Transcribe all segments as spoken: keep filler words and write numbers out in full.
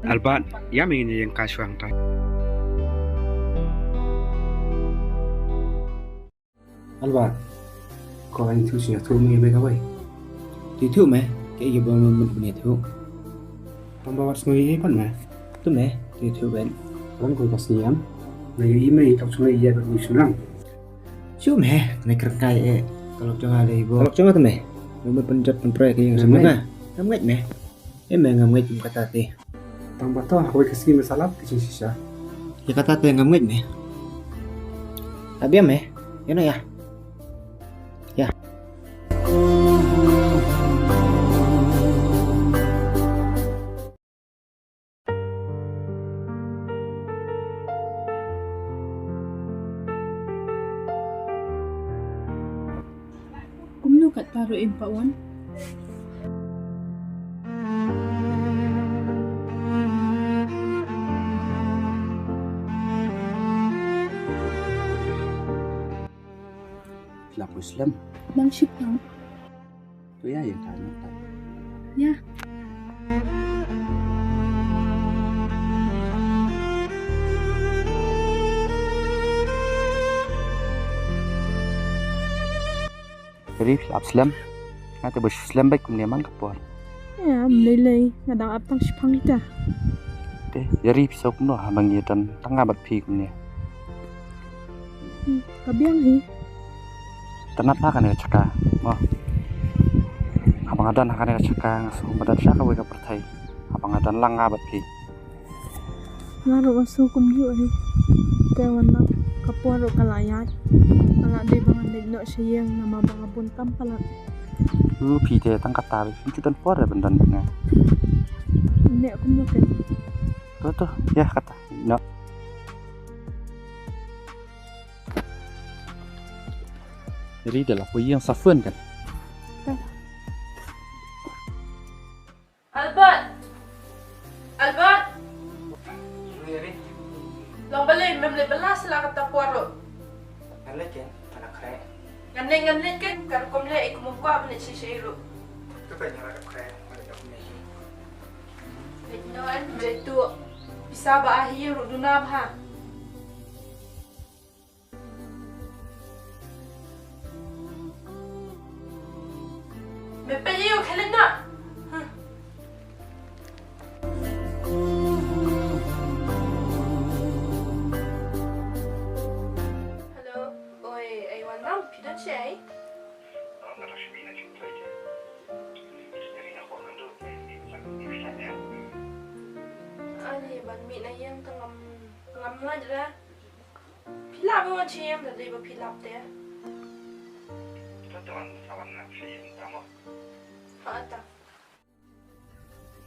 Albert, ïa me ngin ïeng ka shuwa hangtai. Albert, ko ai tu sha tu me me ka wai. Tu tu me, ke ye ba me me tu. Tang ba wat snoi ye pat me. Tu me, tu tu ben. Wan ko ka sniam. Na yu i me i tak snoi ye ba ni sunang. Shu me, ne kerkai e. Ka lok jong nga le ibo. Ka lok jong nga tu me. Me me pynjot pynpre ke ïeng sha me. Ngam ngeit me. Em, ngam ngeit kum kata te. Tang ba to, hawei ka sngi me sa lap ka jingshisha. Ïa kata te ngam ngeit me. Ka biang me. Ïa no ïa. Ïa. Kumno kat paro im pa wan? Lap Muslim. Nang shipang. Tu ïa ïa ka nang ta. Ïa. Ri lap slem. Nga te ba slem bad kumne man ka por. Ïa, mlei lei, nga dang ap tang shipang ita. Te, ïa ri pisa kumno ha bang ïa tan tang nga bad phi kumne. Hmm, ka biang hi. Tanat ha kane ka chaka. Mo. Haba nga don ha kane ka chaka nga sngewbha don sha kawei ka pyrthei. Haba nga don lang nga bad phi. Nga ruh nga sngew kumjuh hi. Te wan na ka por ruh ka la ïaid. Ka la dei ba ngan leit noh sha ïing namar ba nga bun kam palat. Ruh phi te tang kata phi ju don por ban don nga. Ne kumno te. To to, ïa kata. Noh. Ri da la poi ïing sa phone kan. Albert. Albert. Ri. Long balei mem leh bela sila kata por ruh. Ngan leh ken, mana kre. Ngan leh ngan leh ken, kar kom leh ikum kwa bene shisha ruh. Tu pa nyara kre, mana kum leh. Leh no an tu. Pisa ba ahi ruh duna ba. Me pynïoh khlem na. Hello. Oi, ai wan nam phi don shaei? Ani ban mih na ïing tang ngam ngam lait ra. Phi lap mo, chim da dei ba phi lap te. Ka don sa wan na chim ta mo. Ha ta.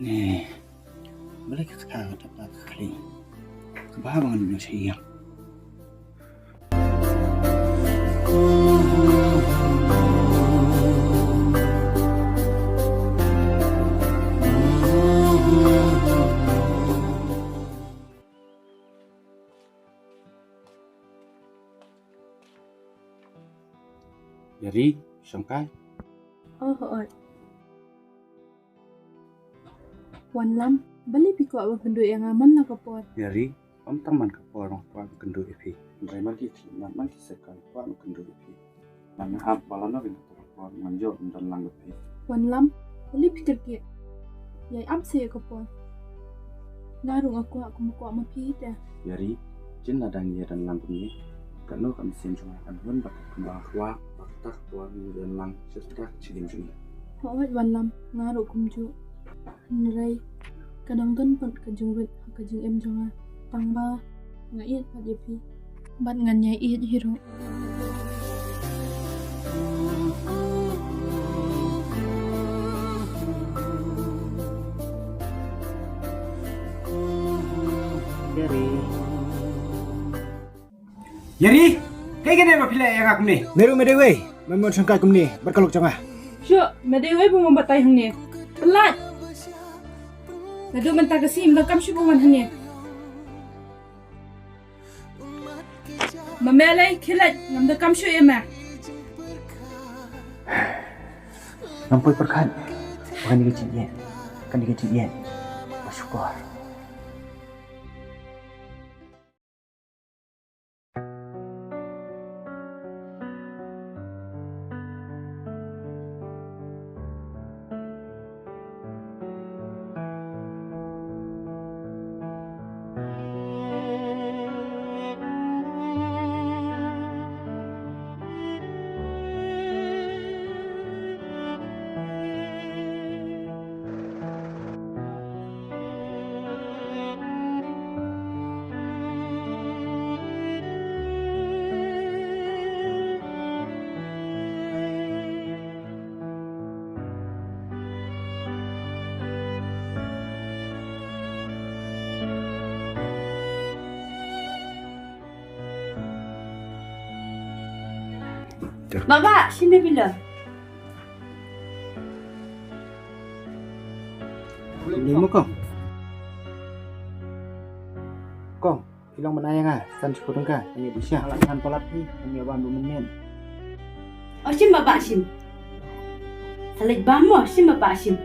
Ne. Balei ka kata ka tap ta ka khlieh. Ka ba ba ngan ïoh shi ïa. Ïa ri, shong kai. Oh, hooid. Wan lam, balei phi kwah ban kynduh ïa nga man la ka por? Ïa ri, ym tang man ka por nga kwah ban kynduh ïa phi. Hynrei man ki man, man ki syrkar kwah ban kynduh ïa phi. Nga hap ba lano bynta ka por ngan ïoh ban don lang bad phi. Wan lam, balei phi kyrkieh? Ïai ap sa ïa ka por. Nga ruh nga kwah kum kwah ma phi te. Ïa ri, jin lada ngi ïa don lang kumne, kano ka mynsiem jong nga kan wan bad ka kumba nga kwah, bad kata ka por ngi ïa don lang, sha kata ka jingim jong ngi. Hooid wan lam, nga ruh kumjuh. Hynrei ka dang don pat ka jingwit ha ka jingim jong nga. Tang ba nga ïeit pat ïa phi. Bad ngan ïai ïeit hi ruh. Ïa ri. Ïa ri, kaei kane ba phi leh ïa nga kumne? Me ruh me dei wei, me mon shongkai kumne bad ka lok jong nga. Shuh, me dei wei ba mon batai hangne. Pyllait. Naduh mynta ka sngi ym donkam shuh ba wan hangne. Ma me lei khie leit, ngam donkam shuh ïa me. Ngam poi pyrkhat ba kane ka jingïeit, kane ka jingïeit ba shukor. Baba, shin me phi leh? Ni mo kong. Kong, phi long ban ai ïa nga san shiphew tyngka, ïa nga bishar. Nga la than palat phi, ïa nga ban bun mynmiet. O shin baba shin. Sa leit bam mo, shin baba shin.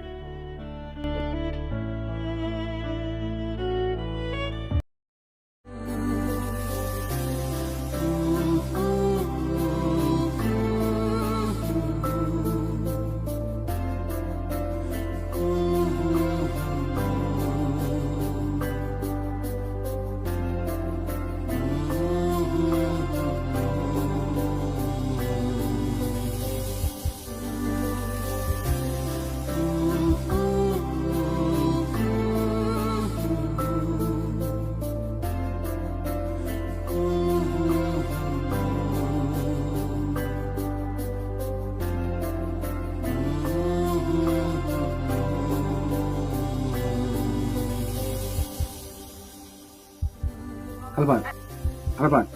Albert. Albert.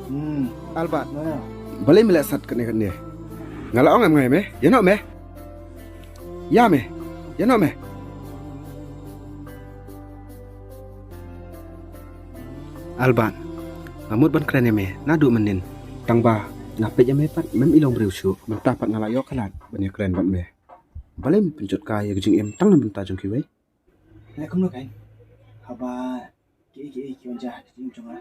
Hmm. Albert. Balei me la sat kane kane? Nga la ong em ngai me. Ïa noh me. Ïa me. Ïa noh me. Albert. Nga mut ban kren ïa me naduh mynnin. Tang ba nga peit ïa me pat mem i long briew shuh. Mynta pat nga la ïoh khlad ban ïa kren bad me. Balei me pynjot ka ïa ka jingim tang na bynta jong kiwei? Leh kumno kein haba kiei kiei ki wan jia ha ka jingim jong nga?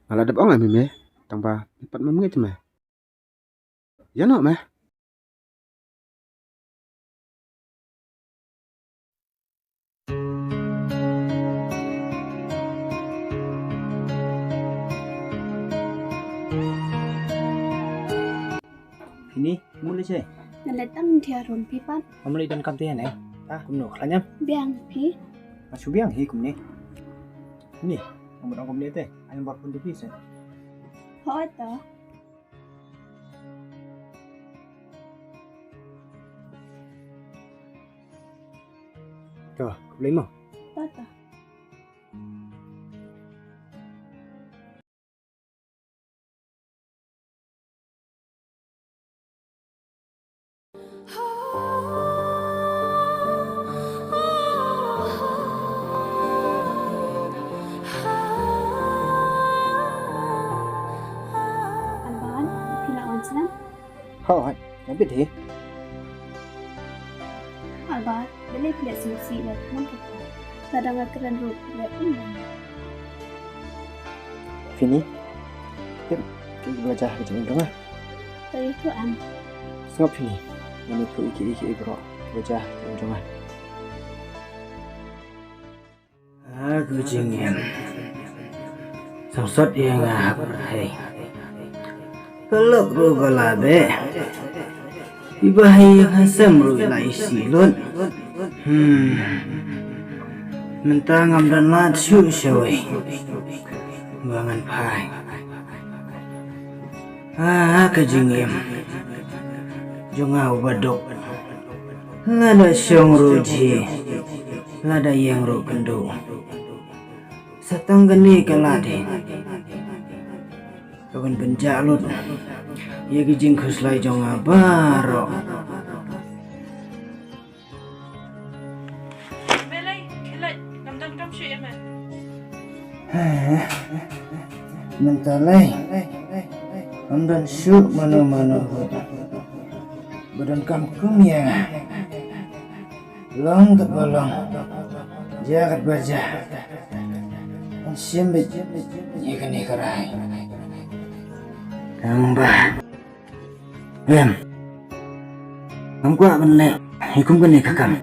Nga la dep ong ïa me, tang ba me pat mem ngeit me. Ïa noh me. Phi ni, mut leit shaei? Nga leit tang thiah rum, phi pat? Ngam leit donkam te hangne. Ah, kumno, khlaiñ em? Biang, phi? Nga shu biang hi kumne. Ni, nga mut ong kumne te. Ai number phone jong phi seh. Hooid to. To, khublei mo. To, to. Albert, phi la wan snem? Hooid, nga bit hi. Albert, balei phi leh sngewsih leh kumne kata? Lada nga kren ruh phi leh kumno? Fini, tip kiei kiba la jia ha ka jingim jong nga? To ïathuh em. Sngap Fini, ngan ïathuh ïa kiei kiei baroh kiba la jia ha ka jingim jong nga. Ha ka jingim. Sngewsot ïa nga ha ka pyrthei. Ka lok ruh ka la beh. Iba ha ïing ha sem ruh i la isih lut. Hmm. Mynta ngam don lad shuh shawei ba ngan phai. Ha ka jingim jong nga uba duk. Lada shong ruh jhieh, lada ïeng ruh kynduh. Sa tang kane ka lad hi ka ban pynjah lut ïa ki jingkhuslai jong nga baroh. Mynta lei ngam don shuh mano mano ba donkam kum ïa nga. Long katba long, jia katba jia, ngan shim beit ïa kane ka rai. Tang ba Em. Ngam kwah ban leh ïa kum kane ka kam.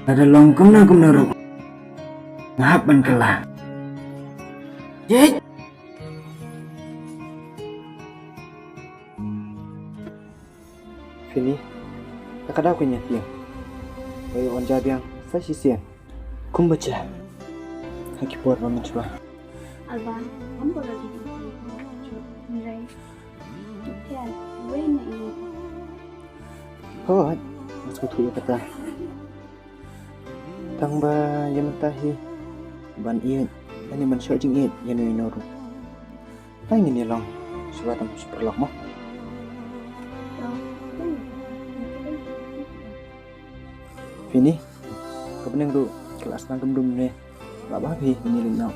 Lada long kumno kumno ruh nga hap ban kylla. Jait. Fini, ka ka daw ka ïa tieng. Wei wan ja biang sa shisien. Kumba jia ha ki por ba mynshuwa. Alba, ym ba la dei. Hooid, nga sngewthuh ïa kata. Tang ba ïa mynta hi ban ïeit, lane ban shoh jingïeit ïa no ïa no ruh. Ai ngin ïa long Shuwa tang shu paralok mo. Pini ka bneng ruh ka la sdang dum dum ne. Lah ba phi pini leit noh.